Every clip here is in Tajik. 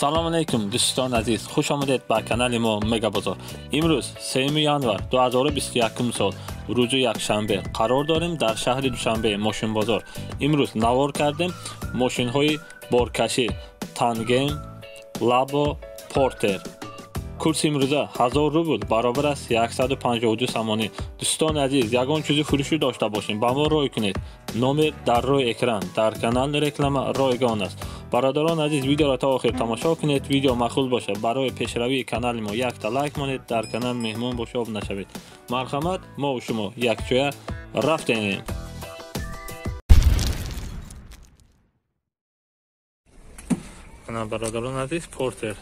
Салом алейкум дӯстони азиз, хуш омадед ба канали мо Мегабозор. Имрӯз 3 январ 2021 сол, рӯзи якшанбе, қарор дорем дар шаҳри Душанбе, мошинбозор. Имрӯз навор кардем мошинҳои боркашӣ Тангем, Лабо, Портер. Курси имрӯза 1000 рубл баробар аст 152 сомонӣ. Дӯстони азиз, ягон чизи фурӯшӣ дошта бошем, ба мо рой кунед. Номер дар рӯи экран, дар канал реклама ройгон аст. Бародарон азиз, видеоро то охир тамошо кунед. Видео маъқул бошад, барои пешравии канали мо якта лайк монед, дар канал меҳмон бошоб нашавед. Марҳамат, мо шумо якҷоя рафтем. Ана бародарон азиз, Портер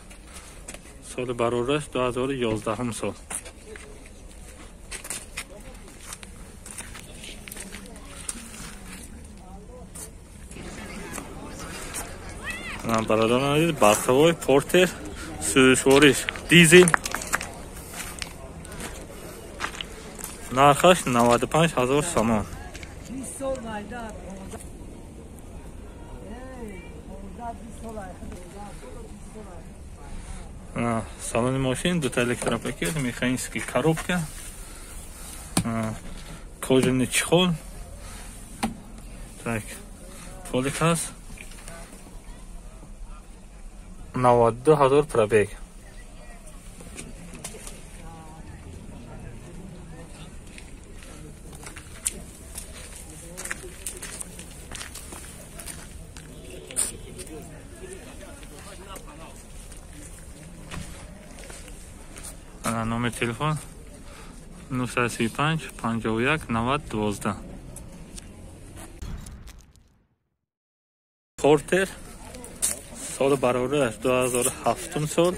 соли барораш 2011 сол. Бародарон азиз, бортовой Портер сӯзишвориш дизел, нархаш 95 000 сомон. Салони мошин дута электропакет, механический коробка, кожаный чехол, так, полик ҳаст, 92 000 пробег. Номер телефон 935 51 90 12. Портер соли барораш 2007 сол.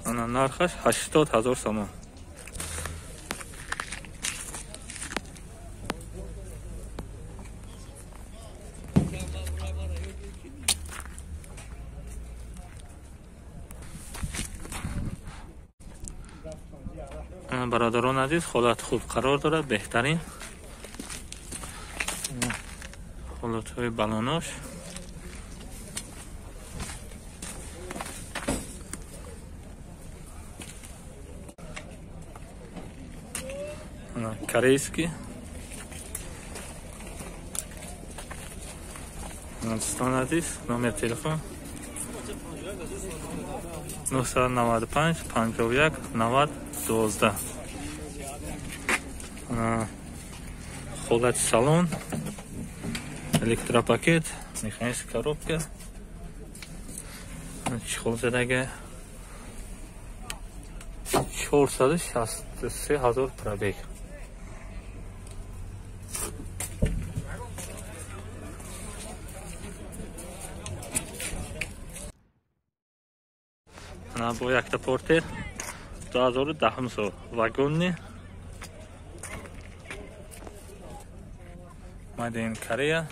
Ана нархаш 80 000 сомон. Бародарон азиз, ҳолат хуб қарор дорад, беҳтарин ҳолатҳои балонош. Корейский. Дӯстон азиз, номер телефон 995 51 90 12. Ҳолати салон, электропакет, механическая коробка, чехол задага, 463 000 пробег. Ана бо якта Портер 2010 сол, вагонни, Made in Korea.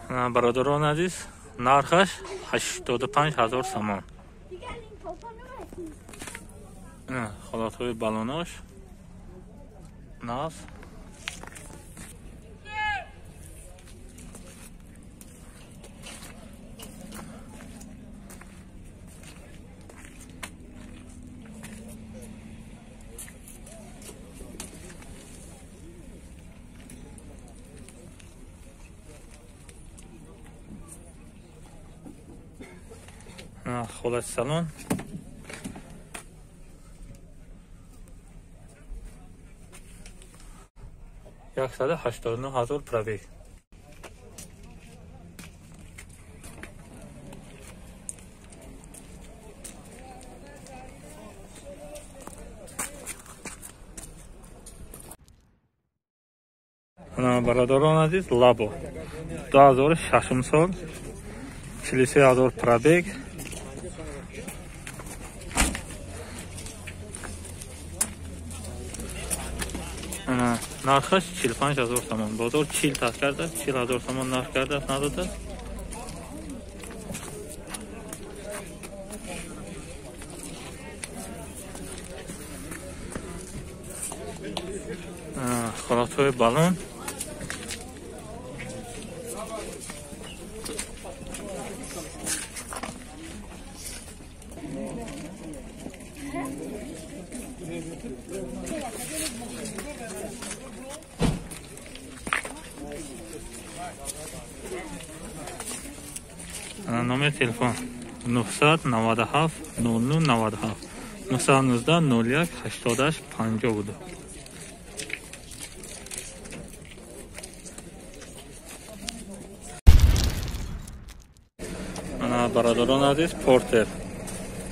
Бародарон азиз, нархаш 85 000 сомон. Ҳолатҳои балонош нав. Ҳолати салон, 189 000 пробег. Бародарон азиз, Лабо 2006 сол, 43 000 пробег. Нархаш 45 000 сомон. Бозор 40 тас кардааст, 40 000 сомон нарх кардааст, надодааст. Ҳолатҳои балон. Номер телефон 997 00 97 919 01 88 52. Ана бародарон азиз, Портер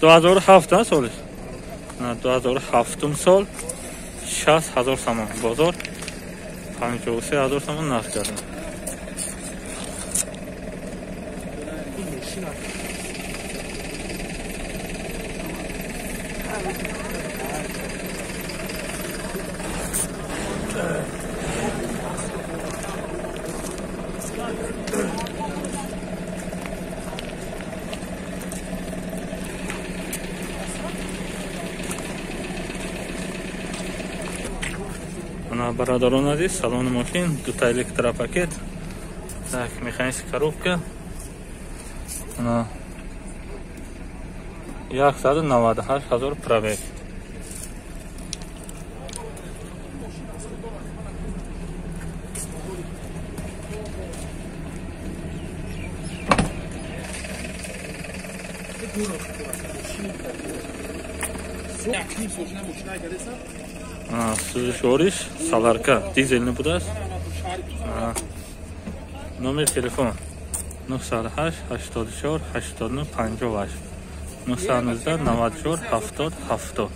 2007 солиш. 2007 сол 60 000 сомон. Бозор 53 000 сомон нарх карданд. Бародарон азиз, салони мошин дута электропакет, так, механическая коробка, 198 000 пробег. Сӯзишвориш саларка дизелни будааст. Номер телефон 908 84 89 58 919 94 70 70.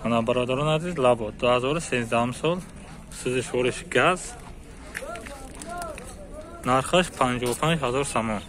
Ана бародарон азиз, Лабо 2013 сол, сӯзишвориш газ, нархаш 55 000 сомон.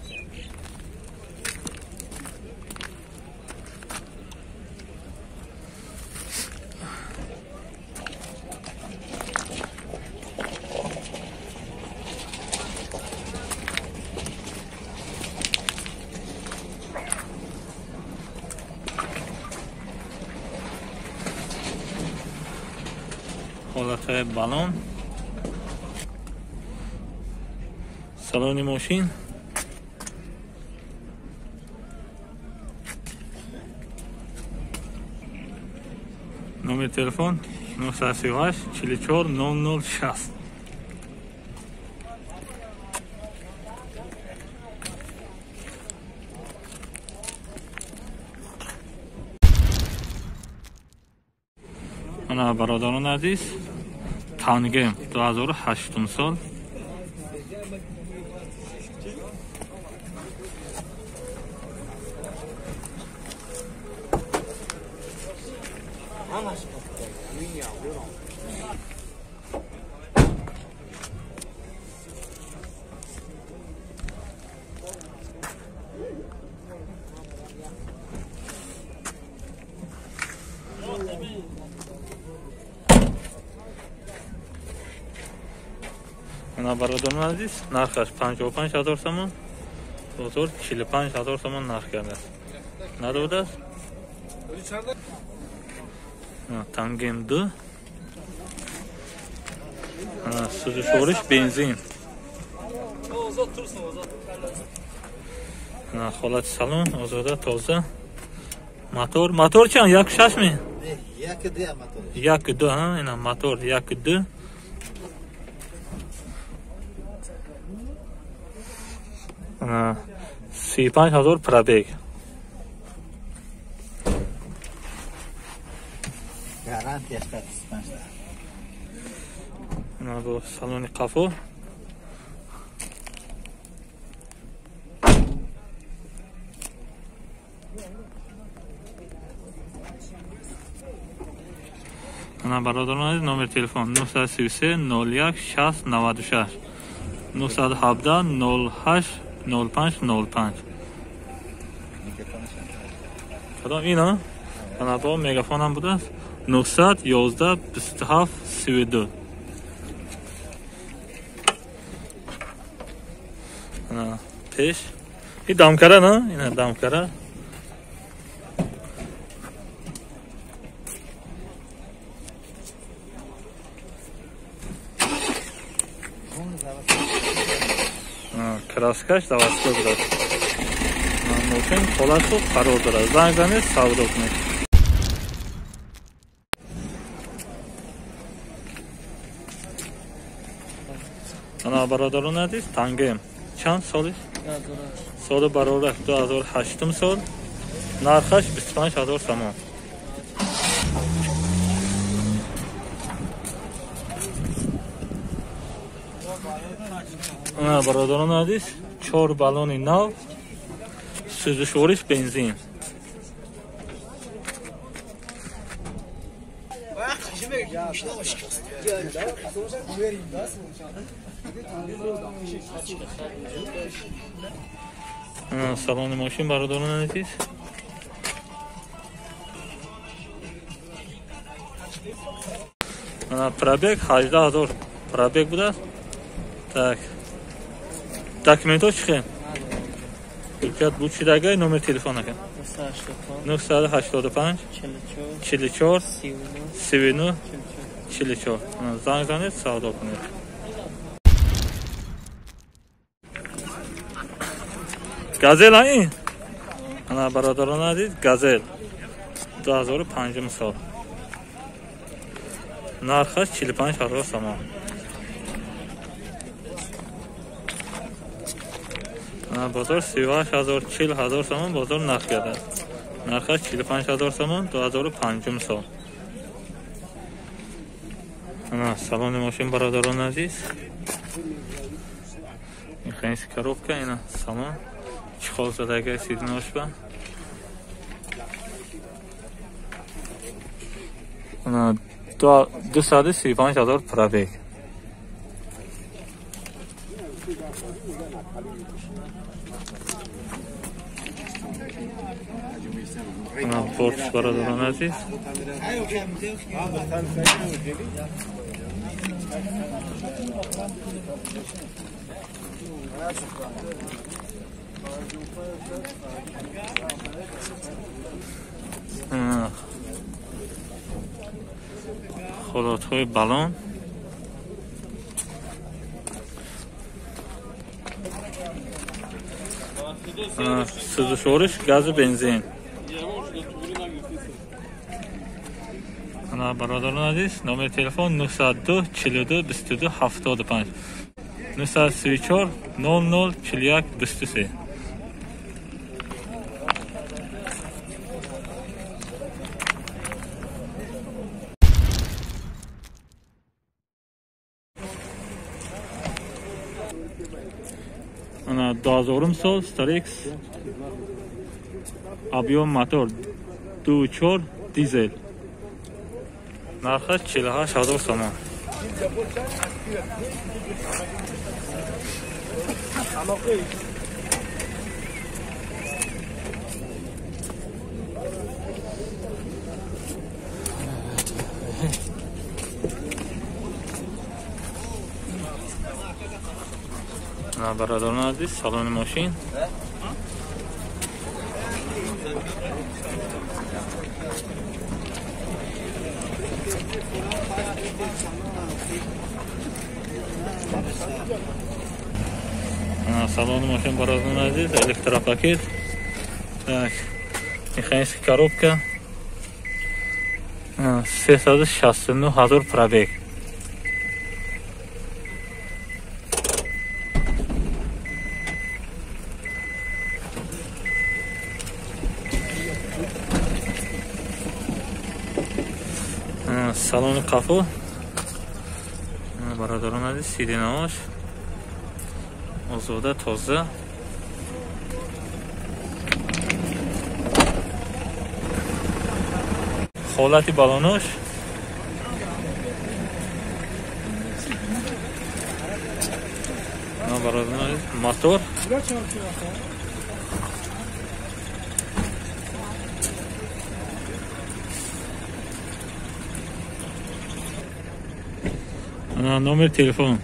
Ҳолатҳои балон. Салони мошин. Номер телефон 938 44 00 60. Ана бародарон азиз, Тангем 2008 сол. Бародарон азиз, нархаш 55 000 сомон, бозор 45 000 сомон нарх кардааст. Надодааст. Тангем 2. Сӯзишвориш бензин. Ҳолати салон озода, тоза. Мотор, мотор чанд? 1.6 ми? 1.2 мотор. 1.2, ҳа, ина мотор 1.2. Ана 35 000 пробег. Гарантия 35. Ана бу салони қафо. Ана бародарон, номер телефон 933 01 60 96 917 08 05 05. Кадом ина? Ана бо мегафон ҳам будааст. 911 27 32. Пеш. И дамкара, на? Ина дамкара. Краскаш заводской будааст. Мошин ҳолат хуб қарор дорад. Занг занед, савдо кунед. Ана бародарон азиз, тангем. Чанд солиш? Соли барораш 2008 сол. Нархаш 25000 сомон. Ана бародарон азиз, 4 баллони нав, сӯзишвориш бензин. Салони мошин бародарон азиз. Пробег 18000 пробег будааст. Так. Документҳо чӣ хел? Ҳуҷҷат буд шидагай, номер телефон ака. 985 44 39 44. Занг занед, савдо кунед. Газел ин? Ана бародарон азиз, Газел 2005 сол. Нархаш 45000 сомон. Бозор 38000 40000 сомон бозор нарх кардааст. Нархаш 45000 сомон 2005 сол. Ана салони мошин бародарон азиз. Механическая коробка, ина салон. Чехол задага сидношба. Ана 235000 пробег. Ана борт бародарон азиз. Холатҳои балон. Сӯзишвориш газу бензин. Ана бародарон азиз, номери телефон 902 42 22 75 934 00 41 23. Ана 2000 сол Starex объем мотор 2.4 дизел. Нархаш 48000 сомон. Бародарон азиз, салони мошин. Салони мошин бародарон азиз, электропакет. Так, механическая коробка. 369000 пробег. Салони қафо бародарон азиз, сидинаош озода, тоза. Ҳолати балонош бародарон азиз, мотор. Номер телефон.